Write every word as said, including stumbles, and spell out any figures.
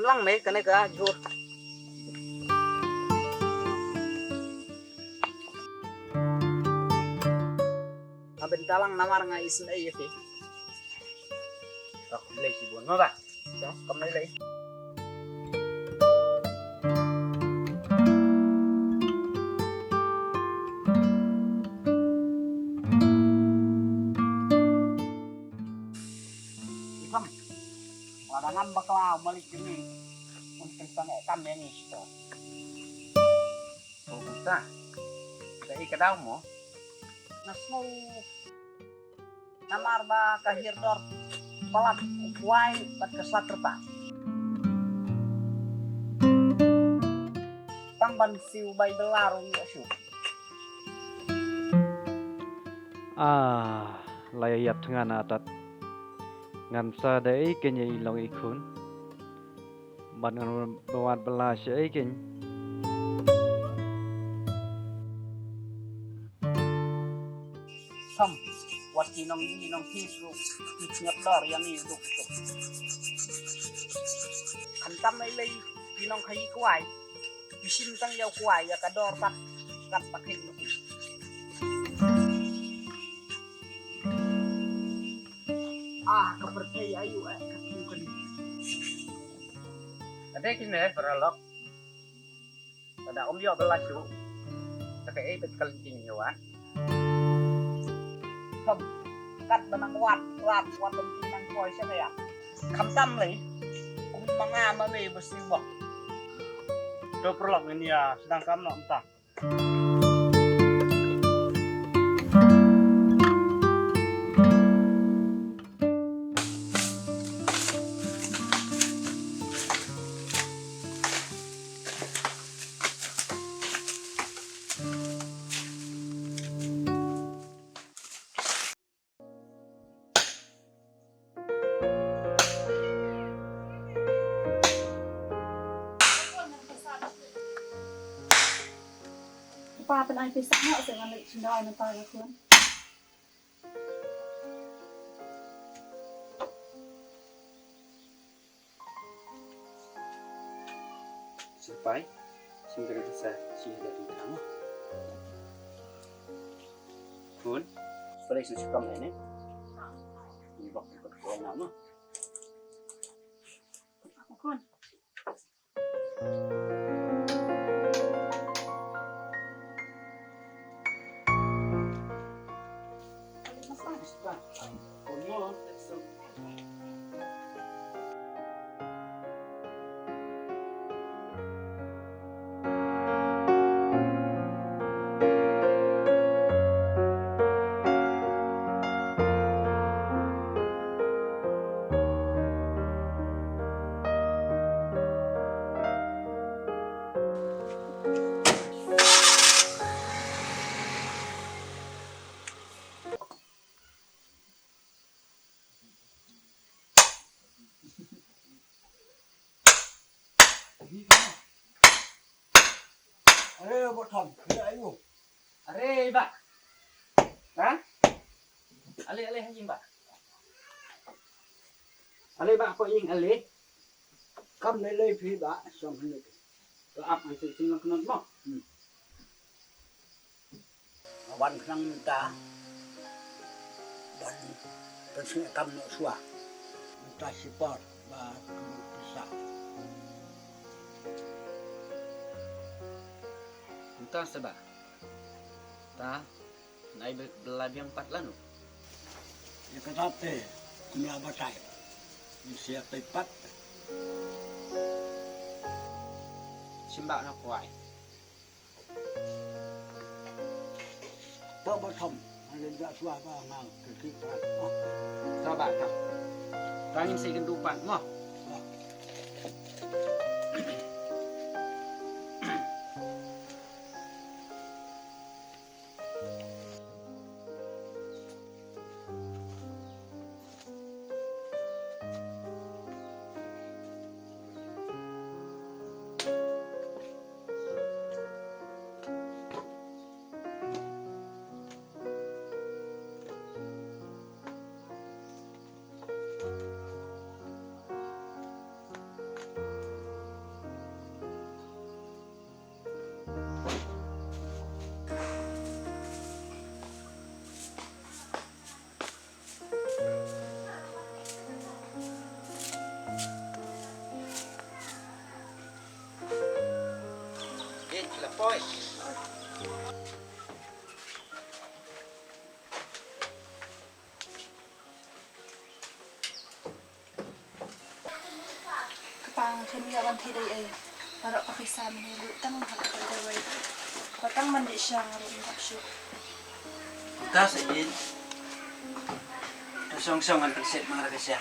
Lang me kane ka jhur. Nga bynta lang namar nga isynei ïa phi. Ka khublei shibun mo ba. Ka khublei. Kham. Lada ngam bakla u malik jong ngi un pynshong eh kam ïa ngi shito. Oh, kumta. Kaei ka daw mo? Nga sngew namar ba ka hiar dor palat u kwai bad ka sla kyrpad. Tang ban siew bai bylla ruh ïoh shuh. Ah, la ïa ïap thngan atat. Ngam sa da ei kein ïa i long i khun. Ban ngan ba wat bylla sha ei kein. Sam, wat ki nong i nong ki su ki sngap dor ïa ngi duk duk. Khamtam ei lei ki nong khaïi kwai. Ki shim tang ïa u kwai ïa ka dor pat kat pat hik. Ah, ka pyrthei ayu eh ka tu kan. Ade kine paralok. Tada um ïoh bylla shuh. Ta kaei bet kal jing ïoh ah. Kham kat ba nang wat wat wat lem ki nang koi sha ka ïa. Khamtam lei. Kum ma nga ma me ba siew bok. To paralok ngin ïa sdang kam noh mynta. Pa, pynai pisa hok, sa ngan leit shim dawai mynta ïa khun. Sipai, sim ka dei sa shi hajar dirham. Khun, balei sa sukam ne? Ni bak ko na ma. Khun. Are, ba tham, ila ayu. Are, ba. Ha? Ale, ale, ha ïing ba. Ale, ba, ko ïing, ale. Kam ne lei phi ba, shong hynne. Ka ap ai sing sing lang knot mo. Hmm. Wan khnang mynta ban pynsngewkam noh shuwa. Mynta shipor ba kynduh pisa. Mynta seba. Ta nai be la biang pat lano. Ya kata te kumla batai. Ni siap te pat. Simba na kwai. To ba thom, ale ja sua ba ngang ke ki pa. To ba to. Tang si kendu pan mo. La poi. Kpa, nga khlem ïoh ban thied ei ei. Baroh ka pisa mynne lut tang ha ka kawai. Ba tang ban dih sha nga ruh ngam shuh. Mynta sa ïeit. To shong shong ngan pynset ma nga ka sha.